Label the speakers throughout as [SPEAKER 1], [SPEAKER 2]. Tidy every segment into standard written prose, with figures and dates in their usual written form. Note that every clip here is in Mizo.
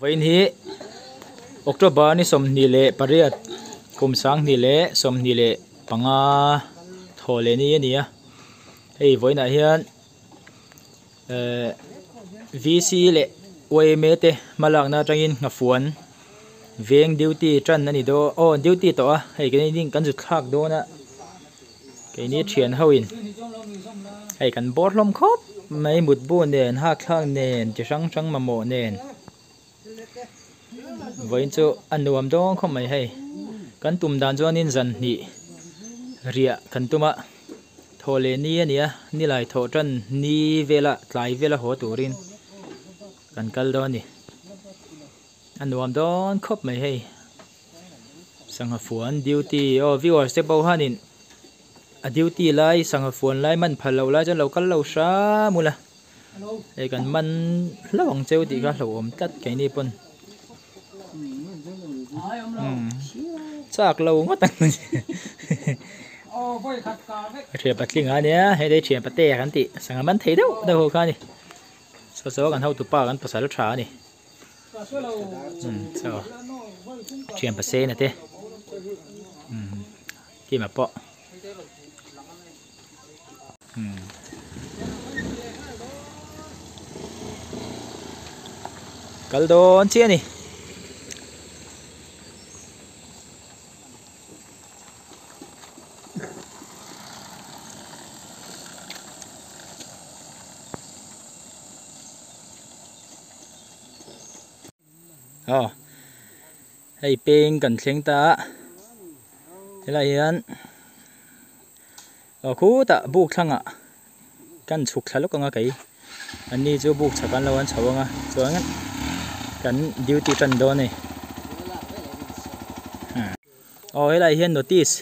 [SPEAKER 1] Vawiin hi October ni 28 kum 2025 thaw leh ni a ni a hei vawiinah hian ehh V_C leh Y_M_A te hmalakna atangin nghafuan veng duty tan a ni dawn aw duty tawh a hei keini kan zut thlak dawn a keini thian ho in hei kan bawr hlawm khawp mai mutbu nen hakthlak nen chi hrang hrang mamawh nen vawiin chu a nuam dawn khawp mai hei kan tum dan chuanin zan hnih riah kan tum a thawh leh ni a ni a nilai thawh tan ni vela tlai vela haw turin kan kal dawn a ni a nuam dawn khawp mai hei. Sangha fuan duty aw viewers te pawh hianin a duty lai sangha fuan lai man phal loh lai chuan lo kal lo hram ula hei kan man hlauh ang cheu tih kha hlauhawm tlat keini pawn umm chak lo ngawt ang thian patling a nia hei te hi thian pate kan tih sangha man thei deuh deuh ho kha a ni saw saw kan hotupa kan pasal tha a ni. Chaw thian pasena te kima pawh kal dawn chiah a ni. Aw hei peng kan thleng ta a helaiah hian aw khutah buk thlangah kan chhuk thla lawk ang a kei an ni chu buk chhak an lo an chho ang a chuan kan duty tan dawn a ni. Aw helaiah hian notice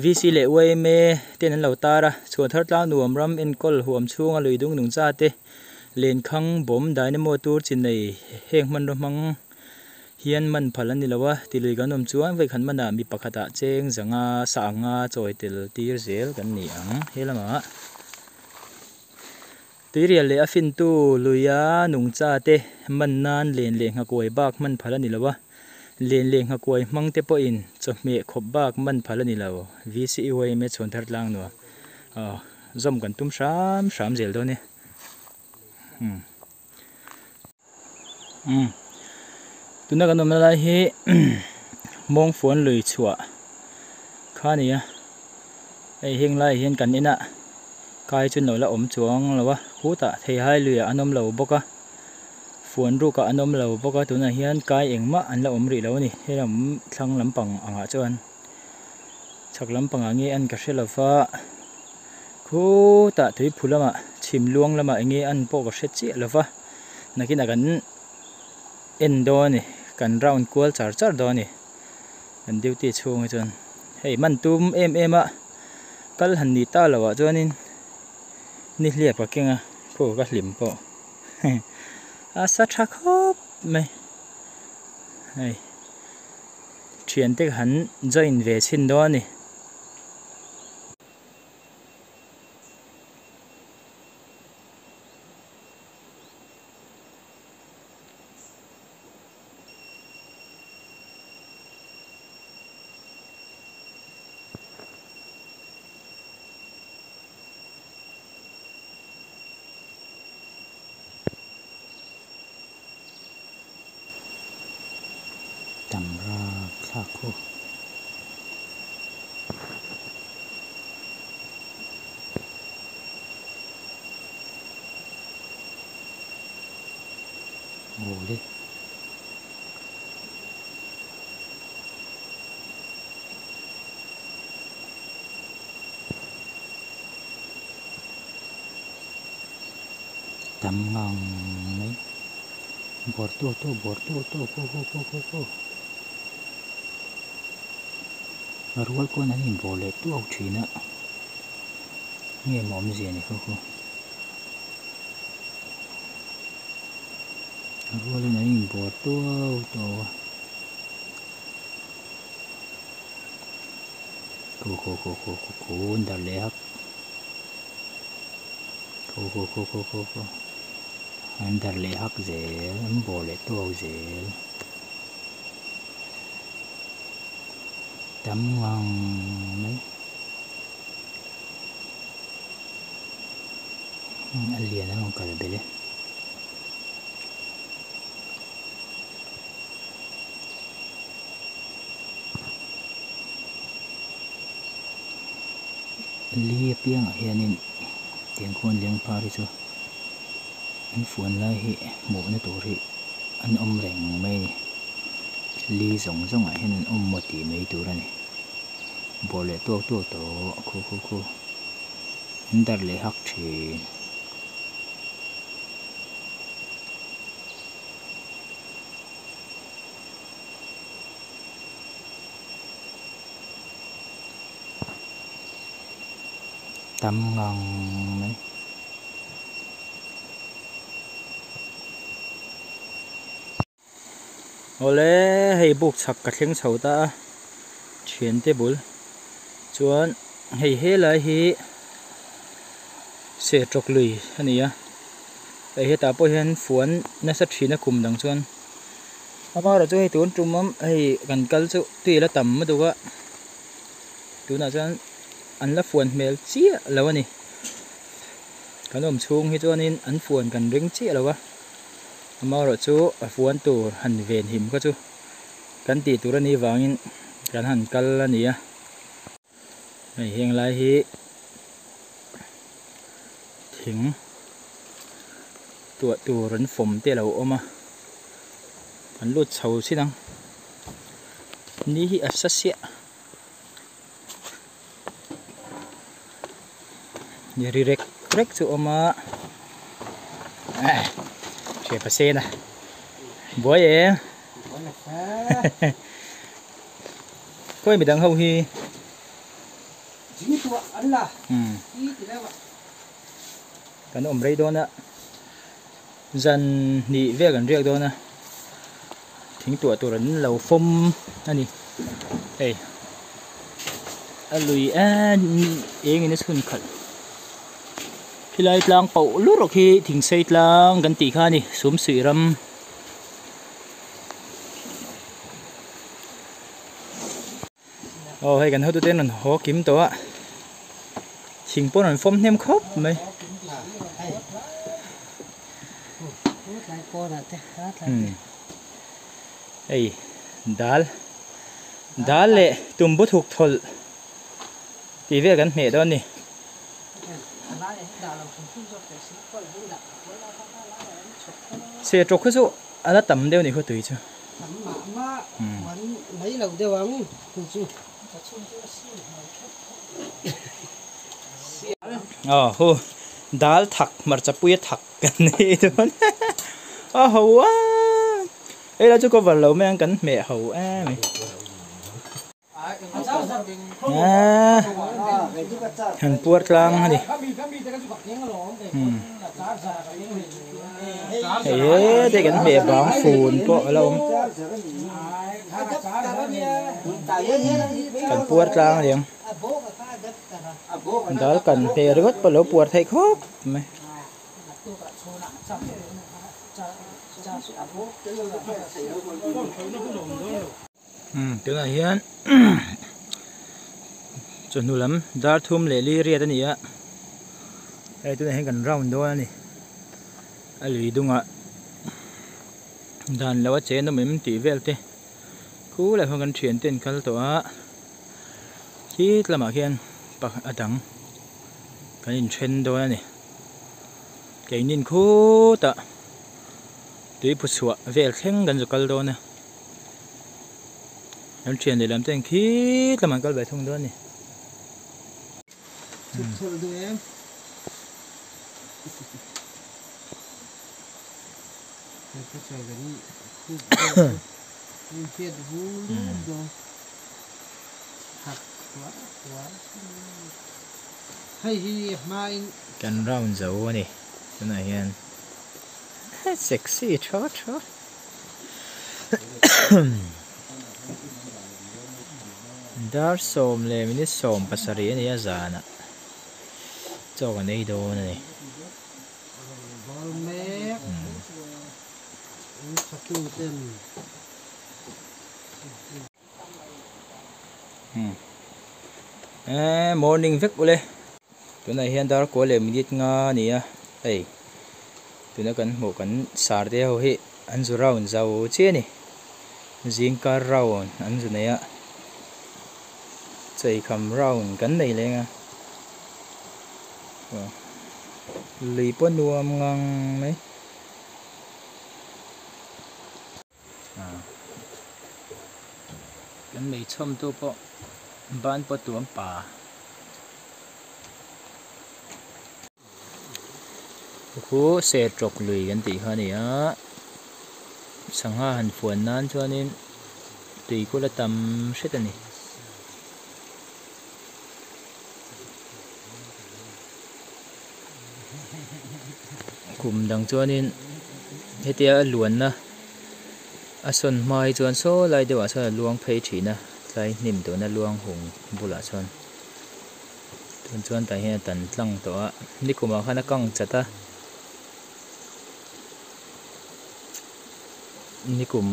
[SPEAKER 1] V_C leh Y_M_A ten an lo tar a chhuan thar tlang nuam ram enkawl huam chhunga lui dung nung cha te lenkhang bawm dynamo tur chi nei heng hmanraw hmang hian man phal an ni lo a ti lui kan awm chuan vawikhat manah mi pakhatah cheng zanga sa anga chawi tel tir zel kan ni ang he lamah tuirial leh a fintu luia nungcha te man nan len leh nghakuai bak hman phal a ni lo a. Len leh nghakuai hmang te pawhin chawhmeh khawp bak man phal a ni lo. VCUYMA chhuan thar tlang nuam aw zawm kan tum hram hram zel dawn e. Umm umm tuna kan awmna lai hi mawngfuan lui chhuah kha a ni a hei heng laiah hian kan inah kai chu an lo la awm chuang lo a khutah theihai luiah an awm lo bawk a. Fuan rukah an awm lo bawk a tunah hian kai engmah an la awm rih lo a ni helam thlang lampang angah chuan chhak lampangah nge an ka hre lo va khutah tuiphu lamah chhim luang lamah eng nge an pawh ka hre chiah lo va nakinah kan en dawn a ni kan round kual char char dawn a ni kan duty chhung hi chuan hei man tum em em a kal han ni ta loh ah chuanin nihliap ka keng a khaw ka hlim pawh. A sa tha khawp mai hei thiante ka han join ve chhin dawn a ni. Tam rap thlak khu. Aw le. Tam ngang mai bawr tu tu bawr tu tu khu khu khu khu khu a rual pawn an inbawr leh tuau thin a nge maw awmzia ni khu khu a rualin an inbawr tuau tuau a. Khu khu khu khu khu khu an darh leh hak khu khu khu khu khu khu An darh leh hak zel, an bawr leh tuau zel. Tam ngang mai. A lian an rawn kal belh e. Li apiangah hianin tiang khuan leng phar hi chu an fuan lai hi hmuhna tur hi an awm reng mai a ni. Li zawng zawngah hian an awm maw tih mai tur a ni. Bawr leh tuak tuak tawh khu khu khu an darh leh hak thin. Tam ngang mai. Awle hei buk chhak ka thleng chho ta a thiante bul chuan hei helai hi sertawk lui a ni a hei hetah pawh hian fuan nasa thin a kum dang chuan amaherawhchu hei tun tum hei kan kal chu tui a la tam lutuk a tunah chuan an la fuan hmel chiah lo a ni kan awm chhung hi chuanin an fuan kan ring chiah lo a amaherawhchu a fuan tur han venhim kha chu kan tih tur a nih vangin kan han kal a ni a hei heng lai hi thing tuah tur an fawm te a lo awm a an lut chho chin ang ni hi a sa siah ri rek rek chu a awm a hriat a sen a buai em khawi midang ho hi kan awm rei dawn a zan hnih vel kan riak dawn a thing tuah tur an lo fawm a ni hei a lui en eng in a chhun khalh khilai tlang pauh lur khi thing sei tlang kan tih kha a ni sumsuih ram. Aw hei kan hotute an rawn haw kim tawh a thing pawh an rawn fawm hnem khawp mai. Hei dal dal leh tumbu thuk thawlh tih vel kan hmeh dawn a ni. Sertawk kha chu a la tam deuh a ni khawtui chu.
[SPEAKER 2] Tam mah mah huan mai lo deuh ang chu chu.
[SPEAKER 1] Aw hu dal thak hmarcha puia thak kan nei dawn a ho a hei lai chu cover lo mai ang kan hmeh ho em mai. Han puar tlang a ni hei hete kan hmeh bang fun pawh a la awm kan puar tlang a ni ang dal kan hmeh ringawt pawh a lo puar theih khawp mai. Tunah hian chawhnu lam dar thum leh li riat a ni a hei tunah hian kan round dawn a ni a lui dungah dan lo a chen awm em tih vel te khulai khawn kan thian te an kal tawh a khi lamah khian a dang kan inthen dawn a ni keinin khutah tuiphu chhuah vel thleng kan zu kal dawn a. An thian leh lam te ang khit lamah an kal ve thung dawn a ni. Kan round zo a ni tunah hian sexy tha tha. Dar sawm leh minute sawm pasarih a ni a zanah chaw kan ei dawn a ni. Eee morning vek ule tunah hian dar kawl leh minute nga a ni a hei tuna kan hmuh kan sar te ho hi an zu round zo chiah a ni zingkar round an zu nei a cheikham round kan nei leng a lui pawh nuam ngang mai. Kan mei chhawm tu pawh ban pawh tuam pa. Khu ser tawk lui kan tih kha a ni a sangha han fuan nan chuanin tui kul a tam hret a ni. Kum dang chuanin hetia a luanna a sawn hma hi chuan saw lai deuhah sawn a luang phei thin a tlai hnim tuna luang hung bulah sawn tun chuan tah hian a tan tlang tawh a nikumah khan a kang chat a nikum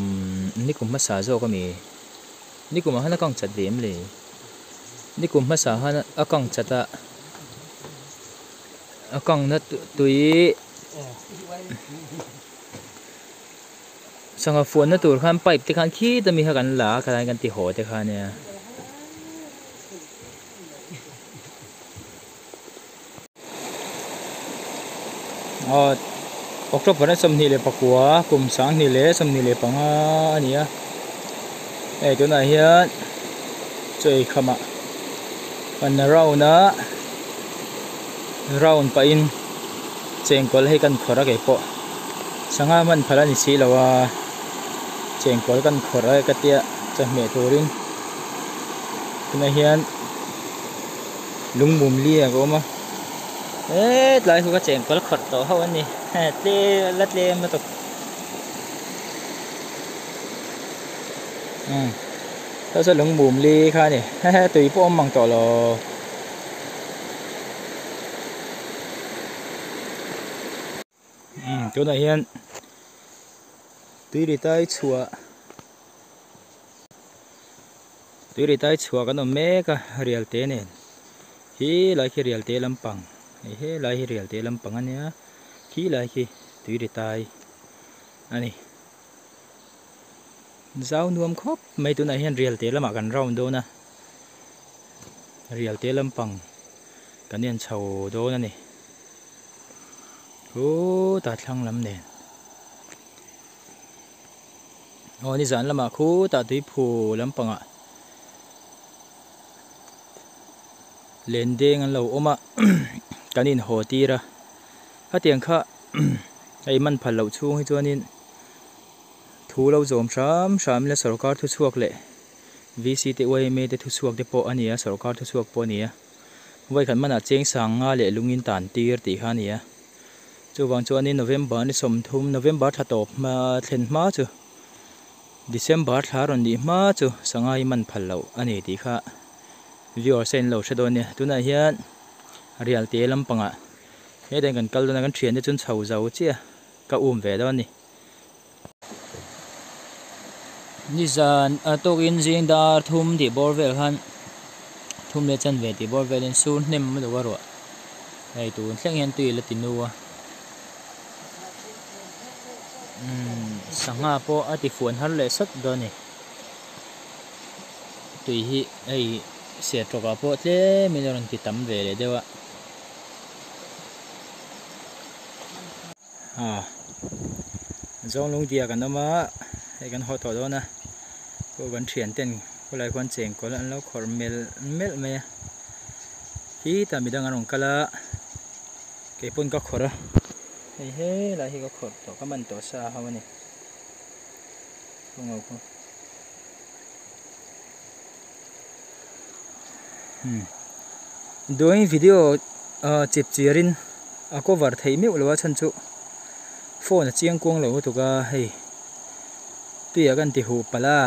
[SPEAKER 1] nikum hmasa zawk ami nikumah khan a kang chat ve em le nikum hmasa khan a kang chat a. A kangna tui sangha fuanna tur khan pipe te khan khit ami kha kan la a khalai kan ti haw te kha ania. Aw October a 29 kum 2025 a ni a hei tunah hian chaw eikham ah kan round a round pahin chengkawl hei kan khawrh a keipawh sangha hman phal a ni si lo a chengkawl kan khawrh a ka tia chawhmeh turin tunah hian lungmum li a awm a hetlai khu ka chengkawl khawrh tawh ho a ni tle la tlem lutuk umm saw saw lungmum li kha a ni hehe tui pawh awm mang tawh lo umm tunah hian tui ri tai chhuah tui ri tai chhuah kan awm mek a rial te nen hi lai khi rial te lampang hei helai hi rial te lampang a nia khi lai khi tui ri tai a ni zau nuam khawp mai tunah hian rial te lamah kan round dawn a rial te lampang kan en chho dawn a ni. Khutah thlang lam nen aw nizan lamah khutah tuiphu lampangah len deng an lo awm a kan inhaw tir a hetiang kha hei man phal loh chhung hi chuanin thu lo zawm hram hram ila sorkar thuchhuak leh V C te yma te thuchhuak te pawh a ni a sorkar thuchhuak pawh a ni a. Vawikhat hmanah cheng sang nga leh lungin tan tir tih kha a ni a. Chuvang chuanin November ni 30, November thla tawp hma thlen hma chu December thla rawn nih hma chu Sangai man phal loh a ni tih kha viewers a in lo hre dawn nia. Tunah hian Rialte lampangah hetah hian kan kal dawn a, kan thiante chuan chho zo chiah ka um ve dawn a ni. Nizan a tawkin zing dar thum tih bawr vel khan thum leh chanve tih bawr velin sur hnem a lo a ruah hei tun thleng hian tui a la ti nu a umm sangha pawh a ti fuan har leh sawt dawn a ni tui hi hei sertawk ah pawh tlemin a rawn ti tam ve leh deuh a. A zawnglung diak an awm a hei kan haw tawh dawn a pawh kan thian ten khawlai khuan chengkawl an lo khawrh melh melh mai a khitah midang an rawn kal a keipawn ka khawrh a hei helai hi ka khawrh tawh ka man tawh sa ho a ni khawngaw khaw Dawng video chip chiarin a cover theih meuh lo a chhan chu phone a chiang kuang lo lutuk a hei tuiah kan ti huh palh a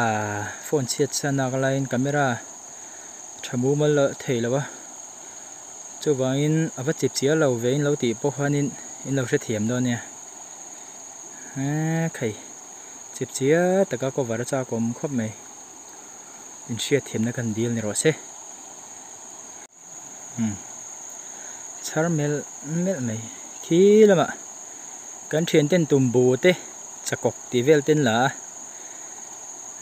[SPEAKER 1] phone chhiat san a laiin camera tha mumal loh thei lo a chuvangin a va chip chiar lo ve in lo tih pawh khanin in lo hrethiam dawn nia eee khai. Chipchiar taka cover a chak awm khawp mai. Inhriatthiamna kan dil ni rawh se. Umm chhar melh melh mai khi lamah kan thian ten tumbu te chakawk tih vel ten la a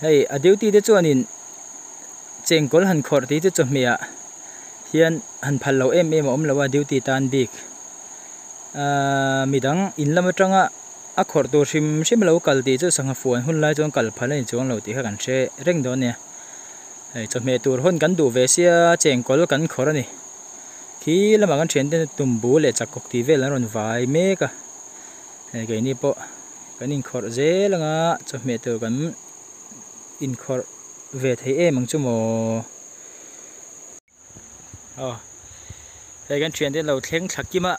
[SPEAKER 1] hei a duty te chuanin chengkawl han khawrh tih chu chawhmeh ah hian han phal loh em em a awm lo a duty tan bik ahh midang in lam atanga a khawrh tur hrim hrim a lo kal tih chu sangha fuan hun lai chuan kal phal a ni chuang lo tih kha kan hre reng dawn a nia. Hei chawhmeh tur hawn kan duh ve sia chengkawl kan khawrh a ni. Khi lamah kan thiante tumbu leh chakawk tih vel an rawn vai mek a. Hei keini pawh kan inkhawrh zel anga chawhmeh tur kan inkhawrh ve thei em ang chu maw. Aw hei kan thiante lo thleng thla kim a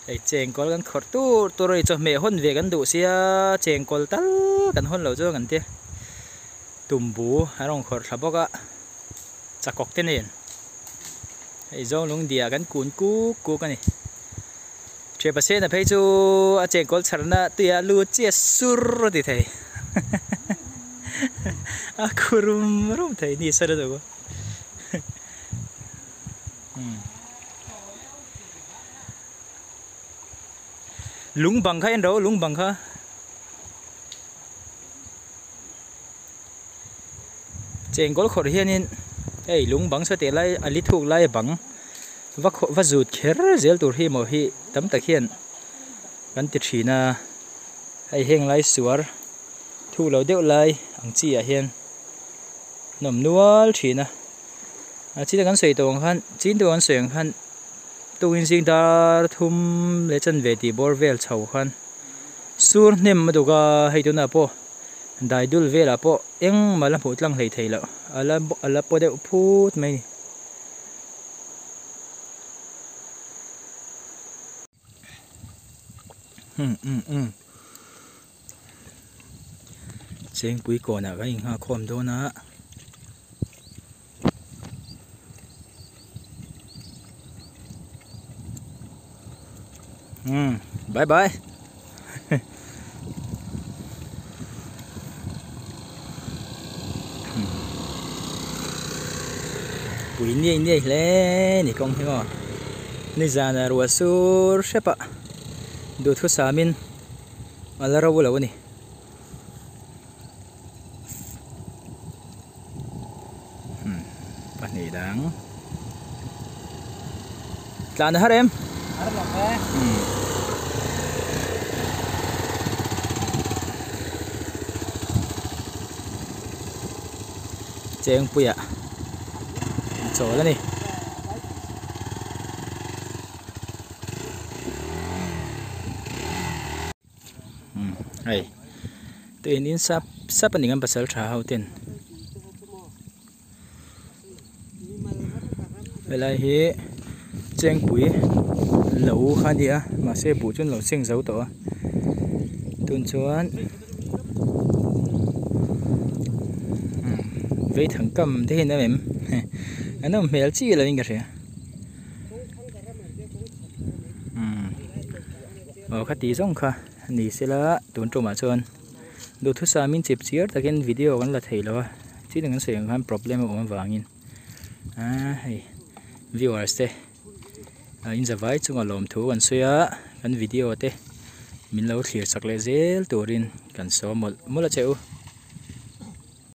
[SPEAKER 1] hei chengkawl kan khawrh tur tur a ni chawhmeh hawn ve kan duh sia chengkawl tal kan hawn loh chuan kan tia tumbu an rawn khawrh thla bawk a chakawk te nen hei zawng lung diah kan kun kuk kuk a ni thian pasena phei chu a chengkawl chharna tuiah a lut chiah sur a ti thei a khu rum rum thei ni sawn a duh. Lung bang kha en ro lung bang kha chengkawl khawrh hianin hei lung bang sateh lai a li thuk lai a bang va khawh va zut kher zel tur hi maw hi tam tak hian kan ti thin a hei heng lai suar thuk lo deuh lai ang chi ah hian. Nawm nual thin a a chin a kan sawi tawh ang khan chin deuh an sawi ang khan tukin zing dar thum leh chanve tih bawr vel chho khan sur hnem a duk a hei tunah pawh dai dul velah pawh engmah la hmuh tlang hlei thei loh a la a la paw deuh phut mai a ni. Um um um Chengpui kawnah kan inghak khawm dawn a. Um bye bye. Pui niai niai hle ni kawng hi maw nizan ah ruah sur hrep a duhthusam in a la ro lo a ni. Pahnih dang tlan a har em?
[SPEAKER 2] Har lo ve.
[SPEAKER 1] Chengpuia chawl a ni. Hei tuiin in sap sap a ni kan pasal tha ho ten helai hi chengpui lo kha a ni a mahse buh chu an lo seng zo tawh a tun chuan vei thang kam te hi an awm em an awm hmel chi lo in ka hria. Aw kha tih zawng kha ni sela tun tumah chuan duhthusam in chip chiar takin video kan la thei lo a chin ang an sawi ang khan problem a awm avangin aa hei viewers te in zavai chunga lawmthu kan sawi a kan video te min lo thlir chak leh zel turin kan saw mawlh mawlh a che u.